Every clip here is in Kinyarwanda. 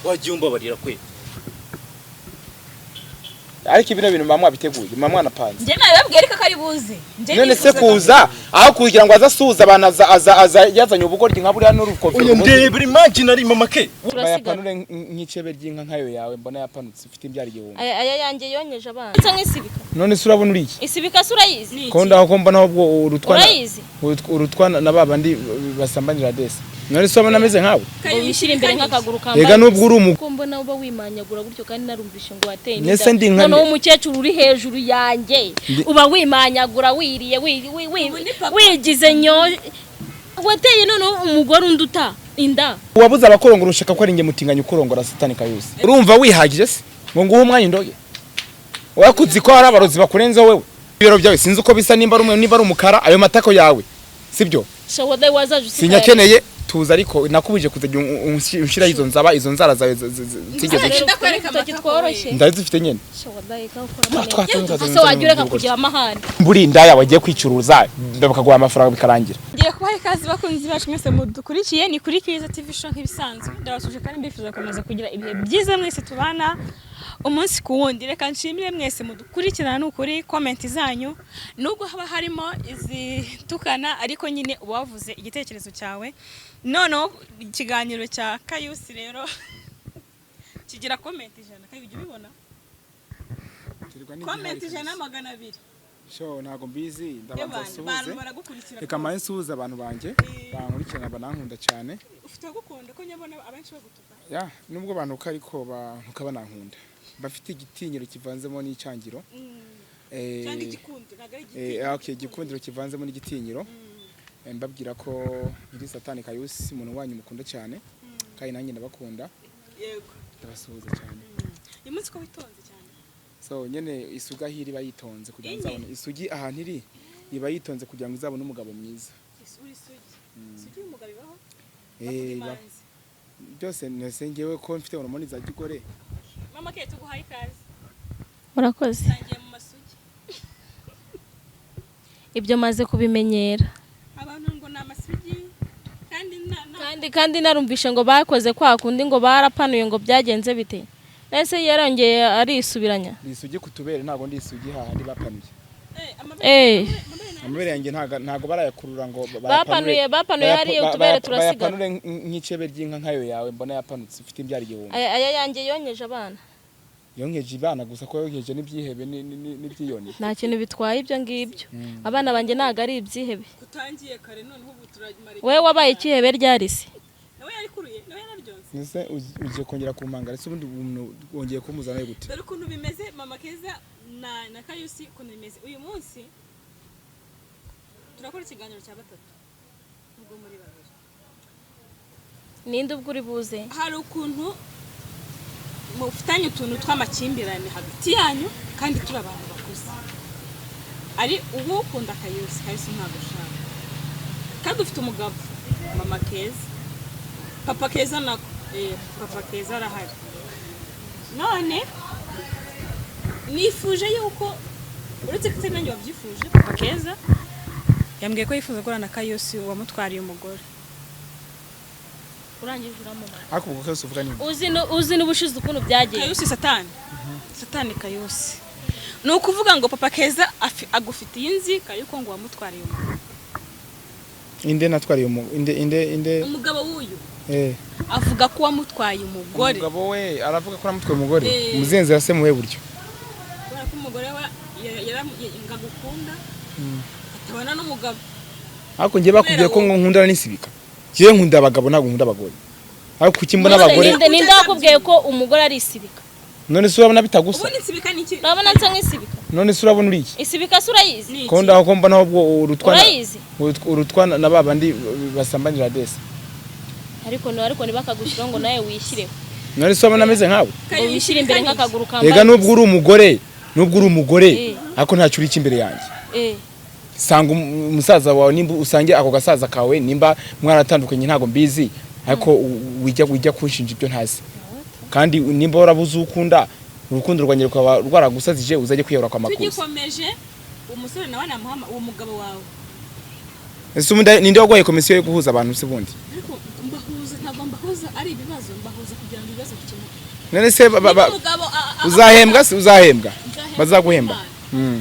Wagiye umbabarira kwe. Ariko ibino bintu mama mwabiteguye, mama mwanapanze. Njye nabibabwiye, ariko ko ari buze. Njye None se nifuzaga- kuza aho kugira ngo aze asuhuza abantu, aza aza aza yazanye ubugoryi nka buriya n'urukofero. Oya, ndebera, imaginary mama ke. Turasigara. Bayapanure nk'icebe ry'inka nkayo yawe mbona yapanutse ufite imbyaro 1000. Aya yanjye yonkeje abana. Nsa nk'isibika? None se urabona uri iki? Isibika se urayizi? Ni iki? Ko ndaho ko mbona ahubwo urutwana Urayizi? Urutwana na babandi basambanira desi. None se urabona ameze nkawe? Ngo wishyire imbere nk'akaguru kambaye. Ega nubwo uri umu Ko mbona uba wimanyagura gutyo kandi narumvishe ngo wateye Nese ndi nka- Noneho umukecuru uri hejuru yanjye uba wimanyagura wiriye Ubu ni papa. wigize nyo wateye, noneho umugore unduta inda. Wabuze abakorongora, ushaka ko ari njye mutinganya ukurongora? Satani kayusi, urumva wihagije se ngo nguhe umwanya indoge? Wakuzi ko hari abarozi bakurenzeho wewe. Ibiro byawe sinzi uko bisa, nimba ari umweru, nimba ari umukara, ayo matako yawe sibyo. Shawaday wazaje usigaye. Sinyakeneye, tuza. Ariko nakubije kuzajya unshyiraho izo nzaba, izo nzara zawe zigeze. Nzara- Ndakwereka Urutoki amatako. tworoshye. Ndazifite nyene. Shawaday kakora. Twa- Ese wajya ureka kugira amahane? Mburi indaya wagiye kwicuruza bakaguha amafaranga bikarangira. Ngiye kubaha ikaze, bakunzi bacu mwese mudukurikiye, ni kuri Kiza TV Show nk'ibisanzwe. Ndabasuje kandi mbifuza gukomeza kugira ibihe byiza mwese tubana umunsi ku wundi. Reka nshimire mwese mudukurikirana, ni ukuri comment zanyu, nubwo haba harimo izitukana, ariko nyine uba wavuze igitekerezo cyawe. Noneho ikiganiro cya Kayusi rero kigira comment 100. Kayu, ujya ubibona comment 100, 200? Sho ntago mbizi, ndabanza Y'abantu nsuhuze. Baragukurikira. Reka mbaye nsuhuze abantu banjye bankurikirana, banankunda cyane. Ufite agukunda ko nyabona abenshi bagutuka. Ya, nubwo bantuka, ariko bantuka banankunda, bafite igitinyiro kivanzemo n'icyangiro. Cyangwa igikundo, ntabwo ari Okay, igikundiro kivanzemo n'igitinyiro. Mbabwira ko nyiri Satani Kayusi, umuntu wanyu mukunda cyane, kandi nanjye ndabakunda. Yego. Ndabasuhuza cyane. Uyu munsi ko witonze cyane? So nyene isugi aho iri iba yitonze kugira ngo Inye? izabone isugi ahantu iri iba yitonze kugira ngo izabone umugabo mwiza. Uri isugi? Isugi y'umugabo ibaho? Eh, Imanzi. Byose nese ngewe ko mfite hormone za gigore. Mama ke, tuguhaye ikaze. Murakoze. Tangiye mu masugi. Ibyo maze kubimenyera. Abantu ngo ni amasugi kandi na Kandi narumvishe ngo bakoze kwa kundi, ngo barapanuye, ngo byagenze bite? Nese yarongeye arisubiranya. Ndi isugi ku tubere, ntabwo ndi isugi hahandi bapanuye. Eh, amabere. Eh. Amabere yanjye ntago barayakurura ngo Bapanuye hariya utubere turasigara. Bayapanure nk'icebe ry'inka nkayo yawe mbona yapanutse ufite imbyaro 1000. Aya yanjye yonkeje abana. Yonkeje ibana gusa, ko yonkeje n'ibyihebe n'ibyiyoni. Nta kintu bitwaye ibyo ngibyo, abana banjye ntabwo ari ibyihebe. Kutangiye kare, noneho ubu turamara. Wowe wabaye ikihebe ryari se? Nawe yarikuruye, nawe yararyonze. Ese ugiye kongera kumpangara se? Ubundi umuntu wongeye kumuzana gute? Dore ukuntu bimeze, mama Keza na Kayusi, ukuntu bimeze uyu munsi, turakora ikiganiro cya batatu ubwo muri babiri. Ninde ubwo uri buze? Hari ukuntu mufitanye utuntu tw'amakimbirane hagati yanyu kandi turi abantu bakuze. Ari ubu ukunda Kayusi, Kayusi ntabwo ushaka, kandi ufite umugabo mama Keza, papa Keza nako, papa Keza arahari. None nifuje yuko, uretse ko atari nanjye wabyifuje, papa Keza yambwiye ko yifuza guhura na Kayusi wamutwariye umugore. Urangije uramubara. Ariko ubwo kose uvuga ni Uzi n'ubushize ukuntu byagiye. Kayusi Satani, Satani Kayusi. Ni ukuvuga ngo papa Keza agufitiye inzika yuko ngo wamutwariye umugore. Inde natwariye inde? Umugabo w'uyu. Eh. Avuga ko wamutwaye umugore. Umugabo we aravuga ko namutwaye umugore? Eh. Muzenzi se muhe buryo? Kubera ko umugore we ngo agukunda atabona n'umugabo. Ariko njye bakubwiye ko ngo nkundana n'isibika? Njyewe nkunda abagabo, ntabwo nkunda abagore. Ariko kuki mbona None abagore? Ninde wakubwiye ko umugore ari isibika? None se urabona bitagusa? Ubundi insibika ni iki? Urabona nsa nk'isibika? None se urabona uri iki? Isibika se urayizi? Ni iki? Ko ndaho ko mbona ahubwo urutwana Urayizi? Urutwana na babandi basambanira desi. Ariko ntibakagushyiraho ngo nawe wishyireho. None se urabona ameze nkawe? Ngo wishyire imbere nk'akaguru kambaye. Ega nubwo uri umugore, nubwo uri umugore, Eh. ariko ntacyo uri imbere yanjye. Eh. Sanga umusaza wawe, nimba usange ako gasaza kawe, nimba mwaratandukanye ntabwo mbizi, ariko wijya kunshinja ibyo ntazi. Kandi nimba warabuze uwo ukunda, urukundo rwanjye rukaba rwaragusazije, uzajye kwiyahura kwa Makuza. Tugikomeje, umusore nawe namuhama uwo mugabo wawe. Ese ubundi ninde waguhaye komisiyo yo guhuza abantu se bundi? Ariko mbahuza ntabwo Ntabwo mbahuza ari ibibazo, mbahuza kugira ngo ibibazo bikemuke. None se Niba umugabo uzahembwa se? Uzahembwa? Nzahembwa. Bazaguhemba? Imana.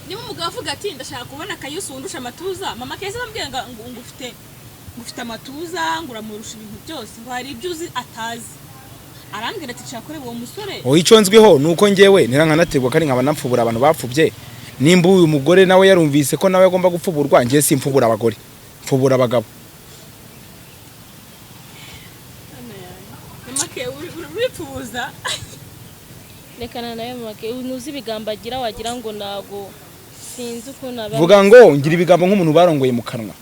Niba umugabo avuga ati ndashaka kubona Kayusi wundusha amatuza, mama Keza bambwiye ngo ufite amatuza, ngo uramurusha ibintu byose, ngo hari ibyo uzi atazi, arambwira ati nshaka kureba uwo musore. Oya, icyo nzwiho ni uko njyewe ntiranganaterwa kandi nkaba napfubura abantu bapfubye. Nimba uyu mugore nawe yarumvise ko nawe agomba gupfuburwa, njye simfubura abagore, mfubura abagabo. Mama Ke, uripfubuza. Rekana nawe mama Ke, ntuzi ibigambo agira, wagira ngo ntago sinzi ukuntu aba. Vuga ngo ngira ibigambo nk'umuntu barongoye mu kanwa.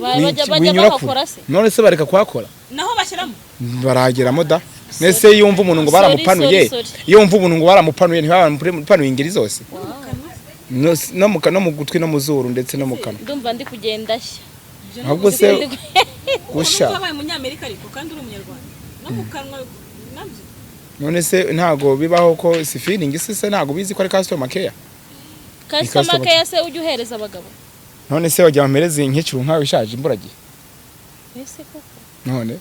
Bajya Winyura bahakora kure. Se? None se bareka kuhakora? Naho bashyiramo. Barageramo da. Nese iyo wumva umuntu ngo Sorry, baramupanuye, sorry, sorry. iyo wumva umuntu ngo baramupanuye, ntibamupanuye ingeri zose? No mu gutwi, no mu zuru, ndetse no mu kanwa. Ndumva ndi kugenda shya. Ahubwo se gusha. Wabaye umunyamerika ariko kandi uri umunyarwanda, no mu kanwa nabyo. None se ntago bibaho ko si feeling se ntago bizi ko ari customer care? Customer Customer care se ujya uhereza abagabo? None se wagira bamereze inkecuru nkawe ishaje imburagihe? Ese koko? None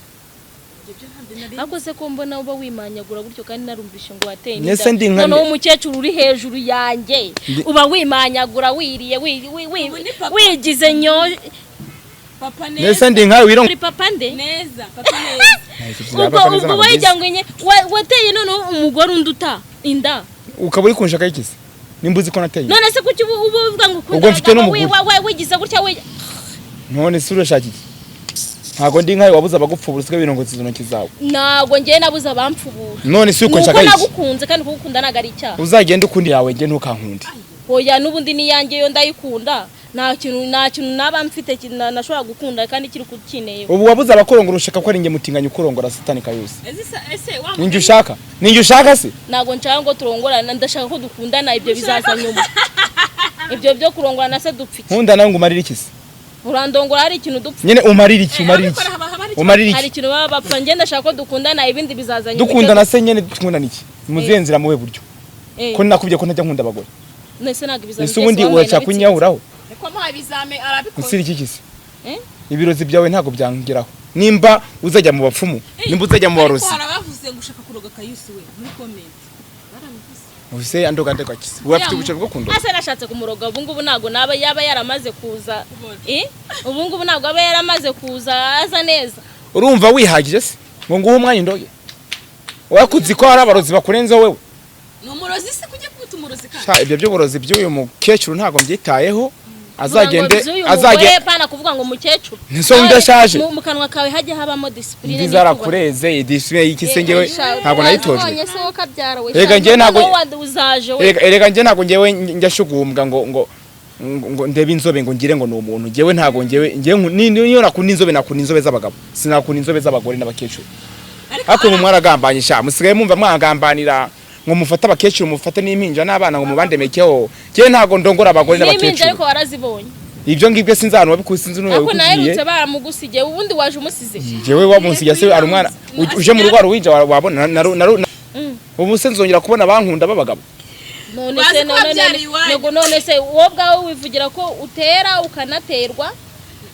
Ibyo ntabyo nari. Ariko se ko mbona uba wimanyagura gutyo kandi narumvishe ngo wateye Nese ndi nka- noneho umukecuru uri hejuru yanjye, uba wimanyagura, wiriye, Ubu ni papa. wigize nyo. Papa Nese neza. ndi nkawe wirongo. Uri papa nde? Neza, papa neza. Ubwo wajya ngo wateye noneho umugore undi uta inda. Ukaba uri kunshaka iki se nimba uzi ko nateye inda? None se kuki uba uvuga ngo ukunda Ubwo mfite abagabo, n'umugore. wigize gutya None se urashaka iki? Ntago ndi nkawe wabuze abagupfubura, usigaye wirongoza izo ntoki zawe. Ntabwo njyewe nabuze abamfubura. None se uko Nuko nshaka iki? nagukunze, kandi kugukunda ntabwo ari icyaha. Uzagende ukundi yawe, njye ntukankunde. Oya, n'ubundi niyanjye yo ndayikunda, nta kintu naba mfite nashobora gukunda kandi kiri kukineye. Ubu wabuze abakurongora, ushaka ko ari njye mutinganya ukurongora, satani kayose. Ese wa Ninjye ushaka? Ninjye ushaka se? Ntabwo nshaka ngo turongorane, ndashaka ko dukundana, ibyo bizaza nyuma. Ibyo byo kurongorana se dupfa iki? Nkunda nawe ngo umarire iki se? Urandongora hari ikintu dupfa? Nyine umarire iki? Umarire iki? Ababikora haba hari Umarire Hari iki? ikintu baba bapfa? Njye ndashaka ko dukundana, ibindi bizaza nyuma. Dukundana se nyine dukundana iki? Mu zihe nzira, muwe buryo? Ko nakubwiye ko ntajya nkunda abagore. Nese ntabwo ibizami Ese ubundi byose wanyweye urashaka nabitsinze. kunyahuraho? Ko amuha ibizame arabikora. Usira iki kisi? Eh? Ibirozi byawe ntabwo byangeraho. Nimba uzajya mu bapfumu, nimba uzajya mu barozi. Ariko hari abavuze ngo ushaka kuroga Kayusi we muri comment, barabivuze. Ubuse andoga ndega kisi, ubu afite ubushake bwo kundoga? Ase nashatse kumuroga ubu ngubu ntabwo naba yaba yaramaze kuza. Kubona. Eh? Ubu ngubu ntabwo aba yaramaze kuza aza neza. Urumva wihagije se ngo nguhe umwanya undoge? Wakuzi ko hari abarozi bakurenzeho wewe? Ni umurozi se kujya kwita umurozi kandi? Sha, ibyo by'uburozi by'uyu mukecuru ntabwo mbyitayeho, azagende. Kuvuga ngo by'uyu Azagende. mugore, pana kuvuga ngo mukecuru. Ese undi ashaje? Mu kanwa kawe hajya habamo discipline. Imvi zarakureze, idisipline y'iki se? Ngewe ntabwo nayitojwe. Nabonye se wo kabyara we. Erega njye uzaje we. Erega njye ntabwo ngewe njya shugumbwa ngo ndebe inzobe ngo ngire ngo ni umuntu. Ngewe ntabwo ngewe niyo nakunda inzobe, nakunda inzobe z'abagabo, sinakunda inzobe z'abagore n'abakecuru. Ariko ubu mwaragambanye sha, musigaye mumva mwagambanira ngo mufate abakecuru, mufate n'impinja n'abana ngo mubandemekeho. Njyewe ntabwo ndongora abagore N'impinja n'abakecuru. ariko warazibonye. Ibyo ngibyo sinzi ahantu wabikuye, sinzi n'uwo Ariko wabikubwiye. naherutse baramugusigiye, ubundi waje umusize. Njyewe wamunsigiye se? Ari umwana uje mu rugo wari uwinja wabona ubu se nzongera kubona abankunda b'abagabo? None Bazi se ko none wabyariye iwanyu. none se wowe ubwawe wivugira ko utera ukanaterwa,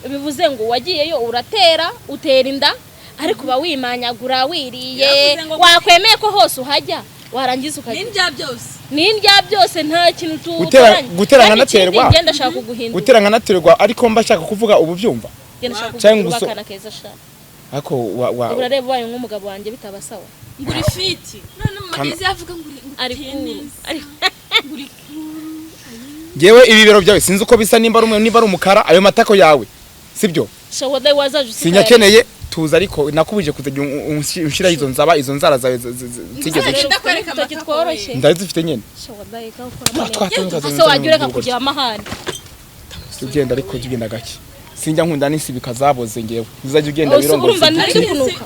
bivuze ngo wagiyeyo uratera, utera inda, ariko uba wimanyagura wiriye. Yavuze ngo- Wakwemeye ko hose uhajya, warangiza ukajya N'indya byose. N'indya byose, nta kintu Gutera- gutera Kandi ikindi, nkanaterwa. ngenda ndashaka kuguhindura. Gutera nkanaterwa, ariko mba nshaka kuvuga ubu byumva. Ngenda ndashaka Cyangwa kuguhindura guso- akana keza sha. Ariko wa Urareba ubaye nk'umugabo wanjye bitaba sawa. Ngo uri fit none mu magezi yavuga ngo uri ngo Ari uteye cool. neza. Ari Ngo uri cool. Ngewe ibi biro byawe sinzi uko bisa, nimba ari umweru, nimba ari umukara, ayo matako yawe sibyo. Sha wallahi wazaje usigaye. Sinyakeneye, tuza. Ariko nakubije kuzajya unshiraho izo nzaba, izo nzara zawe zigeze. Nzara- Ndakwereka Urutoki amatako. tworoshye. Ndazifite nyine. Sha wallahi kawukora. Ese wajya ureka kugira amahane? Ugenda, ariko jya ugenda gake, sinjya nkunda n'insibika zaboze. Ngewe uzajya ugenda Ese wirongoze urumva nari igiti, kunuka?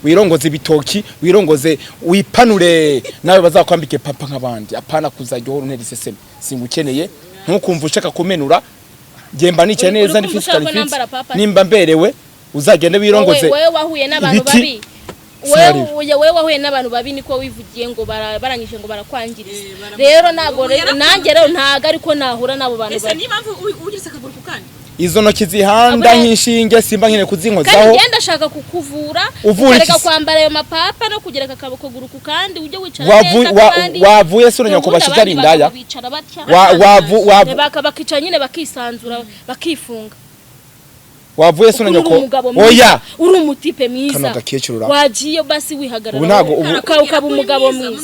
wirongoze ibitoki, wirongoze, wipanure, nawe bazakwambike papa nk'abandi, apana kuzajya uhora untera iseseme. Singukeneye, ntukumva ushaka kumenura. Gemba nicaye Uri neza, ndi kumva ushaka physically ko fit. nambara papa? Nimba mberewe, uzagende wirongoze Wowe wahuye n'abantu ibiti. babi. Sinareba. Wowe wahuye n'abantu babi, niko wivugiye ngo barangije ngo barakwangiriza. Eh, Rero ntabwo Ubu nanjye rero ntabwo ariko nahura n'abo bantu Ese babi. niyo mpamvu ugize akaguru ku kandi? Izo ntoki zihanda nk'inshinge simba nkeneye Kandi kuzinkozaho. ngenda ashaka kukuvura, Uvura ukareka iki se? kwambara ayo mapapa no kugereka akaboko ku kandi, ujye wicara neza. Kandi Wavuye se uranyoko ubundi bashize ari abandi indaya? bagabo bicara batya. Wa- wavu wavu Bakicara nyine, bakisanzura, bakifunga. Wavuye se Ukuntu uri uranyoko? umugabo mwiza, Oya. uri umutipe mwiza, Kano gakecuru ra. wagiye basi wihagarara, Ubu ntago ukaba umugabo mwiza.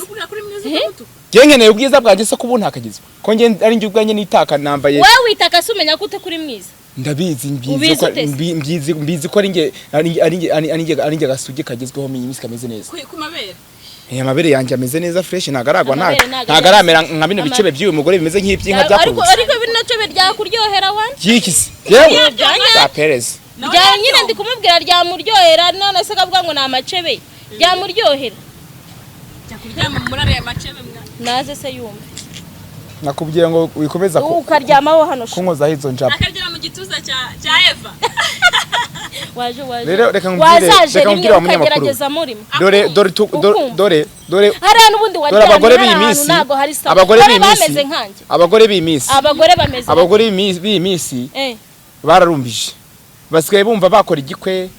Eh? Njye nkeneye ubwiza bwanjye se kubu ntakagizwe ko njye ari njye ubwanjye nitaka nambaye? Wowe witaka se, umenya ko ute kuri mwiza? Ndabizi, mbizi. Ubizi Ko ute se? mbizi ko ari njye gasugi kagezweho mu minsi, kameze neza. Ku mabere. Eh, amabere yanjye ameze neza fresh, ntago aragwa, Amabere ntago ntago aramera nka bino bicebe by'uyu mugore bimeze nk'iby'inka Ariko byakurutse. ariko bino nacyo byakuryohera wana. By'iki se yewe? Byanya. Za perez. Rya nyine ndi kumubwira ryamuryohera, none se akavuga ngo ni amacebe, ryamuryohera. Jya kuryama muri ariya macebe mwa. Naze se yumve. Nakubwiye ngo wikomeza Ukaryamaho hano sha. kunkozaho izo njaba. Akaryama mu gituza cya Eva. Waje, waje. Rero reka nkubwire, Wazaje reka rimwe nkubwire wa munyamakuru. ukagerageza murimo. Dore dore Ukumva. dore dore Hariya n'ubundi dore waryamye abagore hariya b'iyi hantu minsi, ntabwo hari sawa. abagore Dore b'iyi minsi, bameze nkanjye. abagore b'iyi minsi, Abagore bameze abagore b'iyi minsi bararumbije, basigaye bumva bakora igikwe,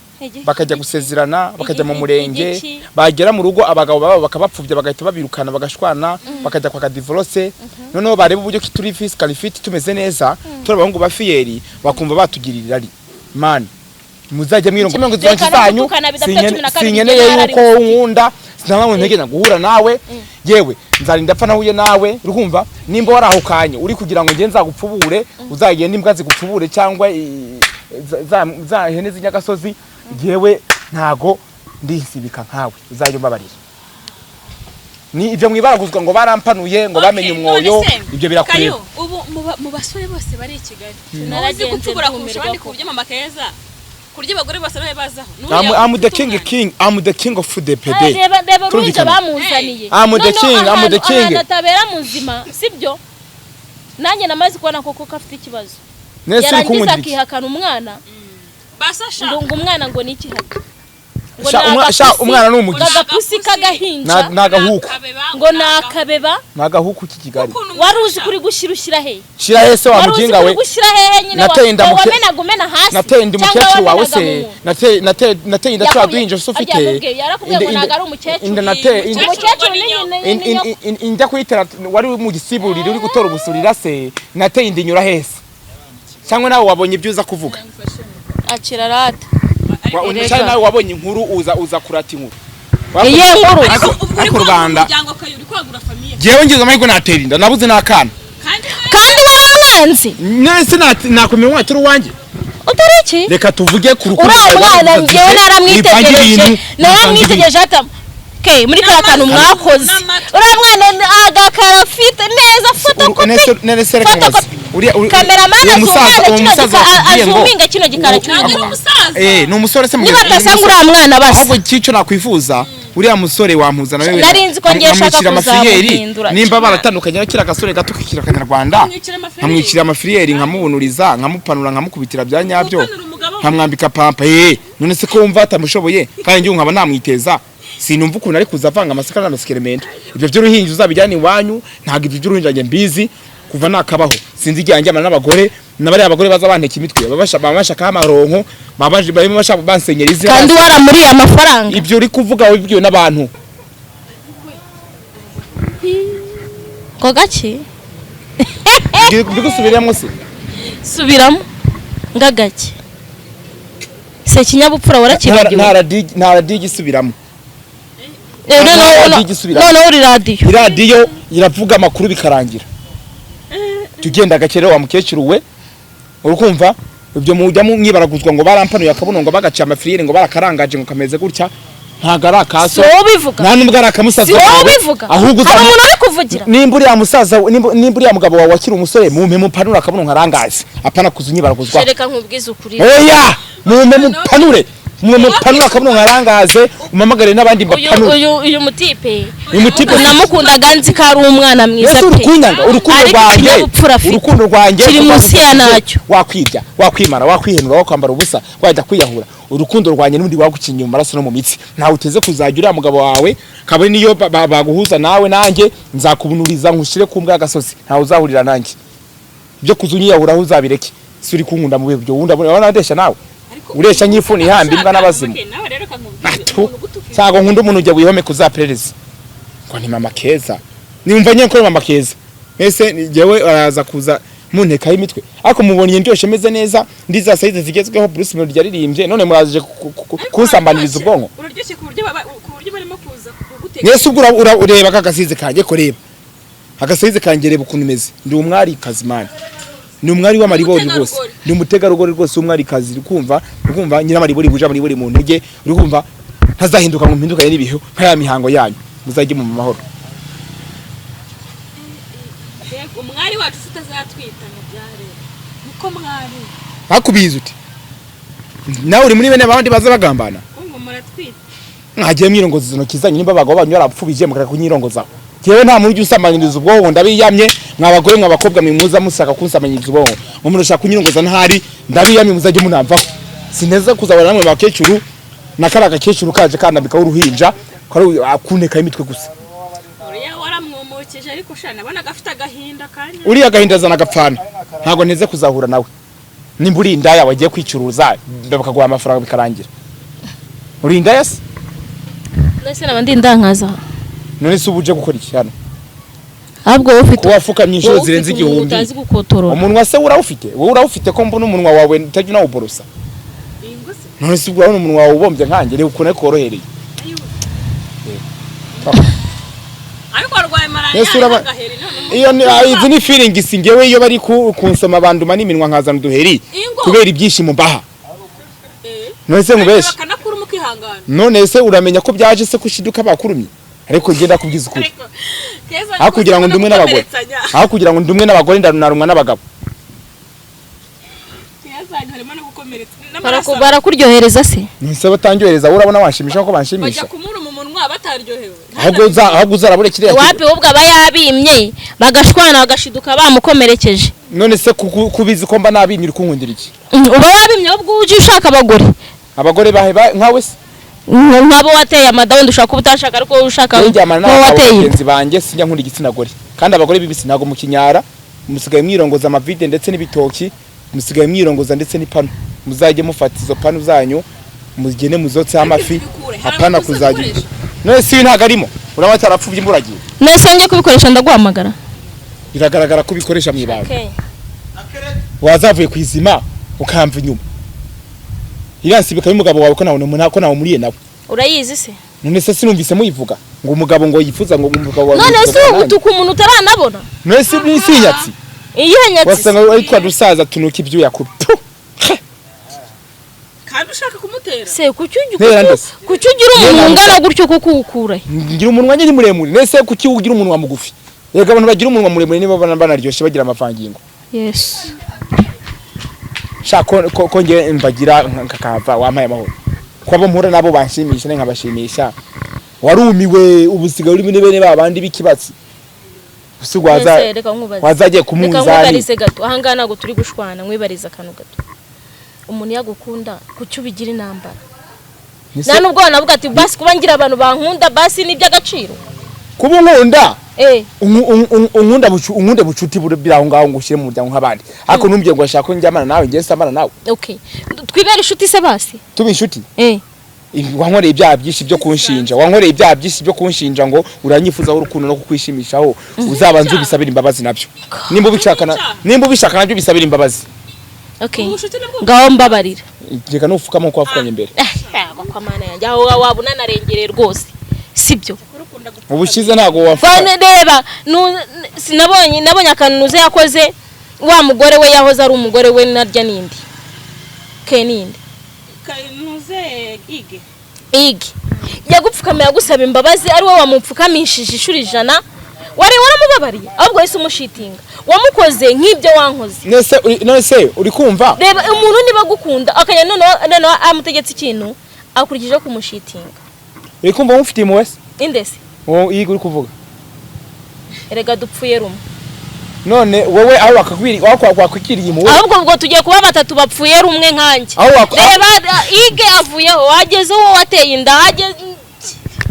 bakajya gusezerana, bakajya mu murenge, Igiki. bagera mu rugo abagabo babo bakabapfubya, bagahita babirukana, bagashwana, bakajya kwaka divorce. Noneho bareba uburyo ki turi physically fit, tumeze neza, turi abahungu ba fier, bakumva batugirira irari. Man, muzajya mwirongo mirongo Reka izo no zanyu. gutukana bidafite 12. Sinkeneye Njye yuko nkunda, sinabona ntegenya guhura nawe. Yewe, nzarinda apfa nahuye nawe. Urumva, nimba warahukanye uri kugira ngo njye nzagupfubure, uzagenda imbwa zigupfubure cyangwa za hene z'inyagasozi. Yewe, ntago ndisibika nkawe, uzajya umbabarira. Ni ibyo mwibaraguzwa ngo barampanuye, ngo bamenye umwoyo, ibyo birakureba. Kayo, ubu mu basore bose bari i Kigali, uzi Naragenze gupfubura kurusha ndumirwa abandi, ko. ku buryo mama Keza, ku buryo abagore bose babe bazaho? I'm the king king, I'm the king of the pede. Reba, reba uruhinja Turumvikana. bamuzaniye. I'm the Noneho king, I'm the king. ahantu atabera muzima, sibyo? Nanjye namaze kubona koko ko afite ikibazo. Nese uri Yarangiza kunkundira iki? akihakana umwana, Basasha. ngo umwana ngo ni ikihaka, ngo Sha, ni sha, agapusi, umwana ni umugisha. ngo agapusi k'agahinja. Ni agahuku. Ngo ni akabeba. Ni agahuku k'i Kigali. Wari uzi kuri gushyira, ushyira hehe? Shira hese wa Wari uzi mujinga kuri we. gushyira hehe nyine? Nateye inda Wamenaga umena hasi Nateye inda cyangwa umukecuru wawe wamenaga se? mu muntu? Nateye inda twa duhinja se ufite? Yarakubwiye, yarakubwiye ngo ntabwo ari umukecuru. Inda nateye inda Umukecuru ni nyina, ni nyoko. Injya kuyitera wari mu gisiburiro uri gutora ubusurira se? Nateye inda inyura hese? Cyangwa nawe wabonye ibyo uza kuvuga? Akira rata. Cyangwa nawe wabonye inkuru uza kurata inkuru? Iyihe nkuru? Ariko rubanda Umuryango, Kayo, uri kwagura famille. Jewe ngize amahirwe natera inda, nabuze n'akana. Kandi Kandi waramwanze. Nese nakomera umwana atari uwanjye? Utari iki? Reka tuvuge ku rukundo Uriya rwawe. mwana njyewe naramwitegereje, naramwitegereje ata ke muri kariya kantu mwakoze. Uriya mwana agakara afite neza, fotokopi. Nese reka nkubaze. Kameramani Uwo musaza, azumana uwo kino musaza wakubwiye ngo azuminga kino gikara cy'uyu Ntabwo ari muntu. umusaza. Eh, ni umusore se Niba mugenzi? atasanga uriya mwana basa. Ahubwo icyo nakwifuza, uriya musore wampuza nawe wenda, Nari nzi ko ngiye nshaka nkamwicira amafiliyeri. kuzamuhindura. Nimba baratandukanye na kiriya gasore gato kikira akanyarwanda, Nkamwicira amafiliyeri. nkamwicira amafiliyeri, nkamubunuriza, nkamupanura, nkamukubitira bya nyabyo, Upanura umugabo we. nkamwambika pampa. Eh, none se ko wumva atamushoboye kandi njye nkaba namwiteza, sinumva ukuntu ari kuza avanga amasaka n'amasekeremento. Ibyo by'uruhinja uzabijyana iwanyu, ntabwo ibyo by'uruhinja njye mbizi. Kuva nakabaho sinzi igihe njyana n'abagore na bariya bagore baza banteka imitwe, baba bashakaho amaronko, baba barimo bashaka bansenyera izina. Kandi waramuriye amafaranga. Ibyo uri kuvuga wabibwiwe n'abantu. Ngo gake. Mbigusubiremo se? Subiramo ngagake se, ikinyabupfura warakibagiwe. Nta radiyo igisubiramo. Eh, noneho Nta radiyo igisubiramo. Noneho uri radiyo. Iradiyo iravuga amakuru bikarangira. Jya ugenda gake rero wa mukecuru we. Urukumva ibyo mujya mwibaraguzwa ngo barampanuye akabuno, ngo bagaciye amafiriyeri, ngo barakarangaje, ngo kameze gutya, ntabwo ari akaso. Si wowe ubivuga. Nta nubwo ari akamusaza Si wowe wawe. ubivuga. Ahubwo Hari umuntu uri kuvugira. Nimba uriya musaza, nimba uriya mugabo wawe akiri umusore, mumpe mupanure akabuno nkarangaze, apana kuza unyibaraguzwa. Reka nkubwize ukuri. Oya, mumpe mupanure, mumpe mupanure akabuno nkarangaze, umamagare n'abandi Uyu mbapanure. uyu mutipe Uyu mutipe namukundaga nzi ko ari umwana mwiza Yesu pe. urukunyanga urukundo Ariko rwanjye ikinyabupfura afite urukundo rwanjye kiri kuva munsi ya nacyo. Wakwirya, wakwimara, wakwihenura, wakwambara ubusa, wajya kwiyahura, urukundo rwanjye n'ubundi wagukingiye mu maraso no mu mitsi. Ntawe uteze kuzajya uriya mugabo wawe, kabone niyo baguhuza nawe, nanjye nzakubunuriza nkushyire ku mbwa y'agasozi. Ntawe uzahurira nanjye. Ibyo kuza unyiyahura aho uzabireke. Si uri kunkunda mu buryo wundi abona ndeshya nawe? Ariko Ureshya nk'ifuni ihamba imbwa n'abazimu. Mama Ke, nawe rero kankubwire, Atu umuntu ugutuka ntabwo nkunda umuntu ujya wihomeka uzaperereza ngo ni Mama Keza. Nimva nyine ko ari Mama Keza. Ese njyewe araza kuza muntekaho imitwe, ariko mubonye ndyoshye, meze neza, ndi za size zigezweho Bruce Melody yaririmbye, none muraje Ariko kunsambaniriza uraryoshye. ubwonko. Uraryoshye ku buryo barimo kuza kuguteka. Mwese ubwo ureba aka gasize kanjye ko, reba agasize kanjye, reba ukuntu umeze. Ndi umwarikazi, man, ni umwari w'amaribori rwose. Umutegarugori. Ndi umutegarugori rwose w'umwarikazi, uri kumva? Uri kumva nyiramaribori buje amaribori mu ntege, uri kumva? Ntazahinduka ngo mpindukane n'ibihe nka ya mihango yanyu. Muzajye mu mahoro. Mbega umwari wacu se utazatwita ngo byare niko mwari? Bakubizi ute? Nawe uri muri bene abandi baza bagambana. Ko ngo muratwita? Mwagiye mwirongoza izo ntoki zanyu, nimba abagabo banyu barapfubije mukareka kunyirongozaho. Jewe nta muntu ujya usambaniriza ubwonko, ndabiyamye. Mwa bagore, mwa bakobwa mwe muza musaka kunsambaniriza ubwonko, ngo murashaka kunyirongoza ntahari, ndabiyamye, muzajye munamvaho. Sineza kuzabona namwe bakecuru na kariya gakecuru kaje kandambikaho uruhinja kari akuntekaho imitwe gusa. Uriya waramwumukije, ariko sha nabonaga afite agahinda kanya. Uriya agahinda azana agapfana. Ntabwo nteze kuzahura nawe. Nimba uri indaya wagiye kwicuruza bakaguha amafaranga bikarangira. Uri indaya se? Nese naba ndi ndankaza? None se uba uje gukora iki hano? Ahubwo wowe ufite Kuba wafukamye inshuro wowe ufite zirenze umunwa 1000. utazi gukotorora. Umunwa se urawufite? Wowe urawufite ko mbona umunwa wawe utajya unawuborosa? Ingo se? None se ubwo urabona umunwa wawe ubombye nkanjye? Reba ukuntu ariko worohereye. Ariko arwaye malariya. Ese uraba- Agaheri none. Iyo ni izi ni feeling. Si ngewe iyo bari kunsoma banduma n'iminwa nkazana uduheri Ingo. kubera ibyishimo mbaha. None se nkubeshye? Bakanakura mukihangana. None se uramenya ko byaje se kushiduka bakurumye? Ariko ngenda kubwiza ukuri. Ariko Keza, Aho kugira ngo ndumwe n'abagore, aho kugira ngo ndumwe n'abagore, ndarunarumwa n'abagabo. Keza, harimo no gukomeretsa n'amaraso. Barakuryohereza se? None se batangyohereza, wowe urabona wanshimisha ko Bajya banshimisha? kumuruma umunwa bataryohewe. Ahubwo uzarabure kiriya Wapi, ubwo aba yabimye, bagashwana, bagashiduka bamukomerekeje. None se kubizi ko mba nabimye, uri kunkundira iki? Uba wabimye, ubwo uje ushaka abagore. Abagore bahe nkawe se? Nk'abo wateye amada, wenda ushaka kuba utashaka, ariko wowe ushaka Njye njyamana nk'uwo n'abagabo wateye inda. bagenzi banjye, sinjya nkunda igitsina gore. Kandi abagore b'ibisi ntabwo mu kinyara musigaye mwirongoza amavide ndetse n'ibitoki, musigaye mwirongoza ndetse n'ipanu. Muzajye mufata izo panu zanyu mugende muzotse amafi. Bikure. Hari Hapana abakozi kuzajya babikoresha. None si ntabwo arimo, uraba atarapfubye imburagihe. Nese njye kubikoresha ndaguhamagara? Biragaragara ko ubikoresha mu ibanga. Wazavuye ku izima ukamva inyuma iriya nsibika y'umugabo wawe, ko nawe ko nawe muriye nawe. Urayizi se? None se sinumvise muyivuga ngo umugabo ngo yifuza ngo umugabo wawe None yifuza se ngo nanjye. utuka umuntu utaranabona? None se ni isinyatsi? Iyihe nyatsi se? Wasanga ari twa dusaza tunuka ibyuya ku Puh! Kandi ushaka kumutera. Se kuki Ntera ndetse. kuki ugira umuntu ungana gutyo, kuko uwukurahe? Ngira umunwa nyine muremure. Nese kuki ugira umunwa mugufi? Yego, abantu bagira umunwa muremure nibo banaryoshye, bagira amavangingo. Yesu. Sha ko nge mbagira nkakava wampaye amahoro, ko abo mpura nabo banshimisha ne nkabashimisha. Warumiwe, ubu usigaye uri muri bene ba bandi b'ikibatsi usigwaza. Nese reka nkubaze. Wazagiye ku Reka munzani. nkwibarize gato ahangaha, ntabwo turi gushwana, nkwibarize akantu gato. Umuntu yagukunda, kuki ubigira intambara? Nta nubwo wanavuga ati basi kuba ngira abantu bankunda basi ni iby'agaciro. Kuba unkunda, unkunda bucuti buri aho ngaho, ngo ushyire mu muryango nk'abandi, ariko ntumbwiye ngo ashaka ko njyamana nawe, ngiye samana nawe. Okay, twibere inshuti se basi. Tuba inshuti? Eh. Wankoreye ibyaha byinshi byo kunshinja, wankoreye ibyaha byinshi byo kunshinja ngo uranyifuzaho urukundo no kukwishimishaho. Uzabanza ubisabire imbabazi nabyo nimba ubishaka nimba ubishaka nabyo ubisabire imbabazi. Okay. Ubucuti nabwo. Ngaho mbabarira. Reka nufukamo uko wapfukamye imbere. Kwa mana yanjye, aho waba unanarengereye rwose, sibyo? Urukunda gupfa. Ubushize ntabwo wapfuka. Fone, reba, sinabonye, nabonye akantu nuze yakoze wa mugore we, yahoze ari umugore we, narya nindi ke nindi. Ntuze ige. Igi yagupfukamiye agusaba imbabazi, ari wowe wamupfukamishije inshuro 100, wari waramubabariye, ahubwo wahise umushitinga, wamukoze nk'ibyo wankoze. None se uri kumva? Reba, umuntu niba agukunda akajya noneho amutegetse ikintu akurikije kumushitinga. Uri kumva mufitiye impuhwe se? Indese? Wowe iyi uri kuvuga. Erega dupfuye rumwe. None wowe aho aho wakwikiriye impuhwe? Ahubwo ubwo tugiye kuba batatu bapfuye rumwe nkanjye. Aho Reba, ige avuyeho, wageze uwo wateye inda, wageze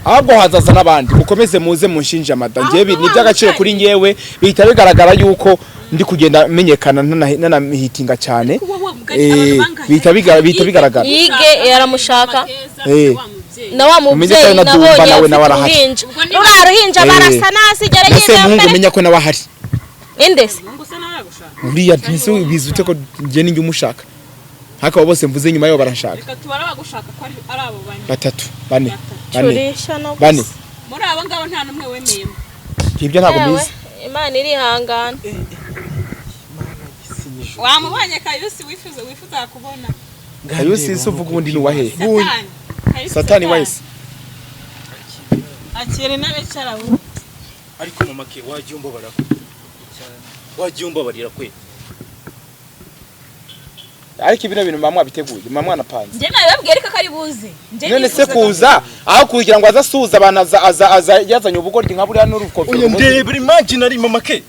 Ahubwo hazaza n'abandi, mukomeze muze munshinje amada. Njyewe Ahubwo ni iby'agaciro wa kuri njyewe, bihita bigaragara yuko Ndi kugenda menyekana, nanahitinga cyane. Kuba wa mugani Eh, abantu bangahe? bihita bigaragara. Yige, aramushaka. Eh. Na wa Umenye ko mubyeyi ari na Dumba nabonye nawe afite nawe arahari. uruhinja. Ubwo niba- Ruriya ruhinja Eh. barasa nasigara Na yiga Semuhungu mbere. umenya ko nawe ahari. Inde se? Mungu se nawe aragushaka? Uriya ntise bizi ute ko njye ninjye umushaka? Ariko abo bose mvuze nyuma yabo baranshaka. Reka tubare abagushaka ko ari abo bane. Batatu, bane, bane, Curisha no gusa. bane. Muri abo ngabo nta n'umwe wemeyemo. Ibyo ntabwo Yewe, mbizi. Imana irihangana. Wamubonye Kayusi wifuza kubona? Kayusi se uvuga ubundi ni uwahehe? Satani. Kayusi. Satani wahise. Akira intebe, icara wowe. Ariko mama ke, wagiye umbabarira kwe, wagiye umbabarira kwe. Ariko bino bintu mba mwabiteguye, mba mwanapanze. Njye nabibabwiye ariko ko ari buze. Njye None se nifuzaga- kuza aho kugira ngo aze asuhuza abantu, aza yazanye ubugoryi nka buriya n'urukofero. Oya, ndebera imaginary mama ke.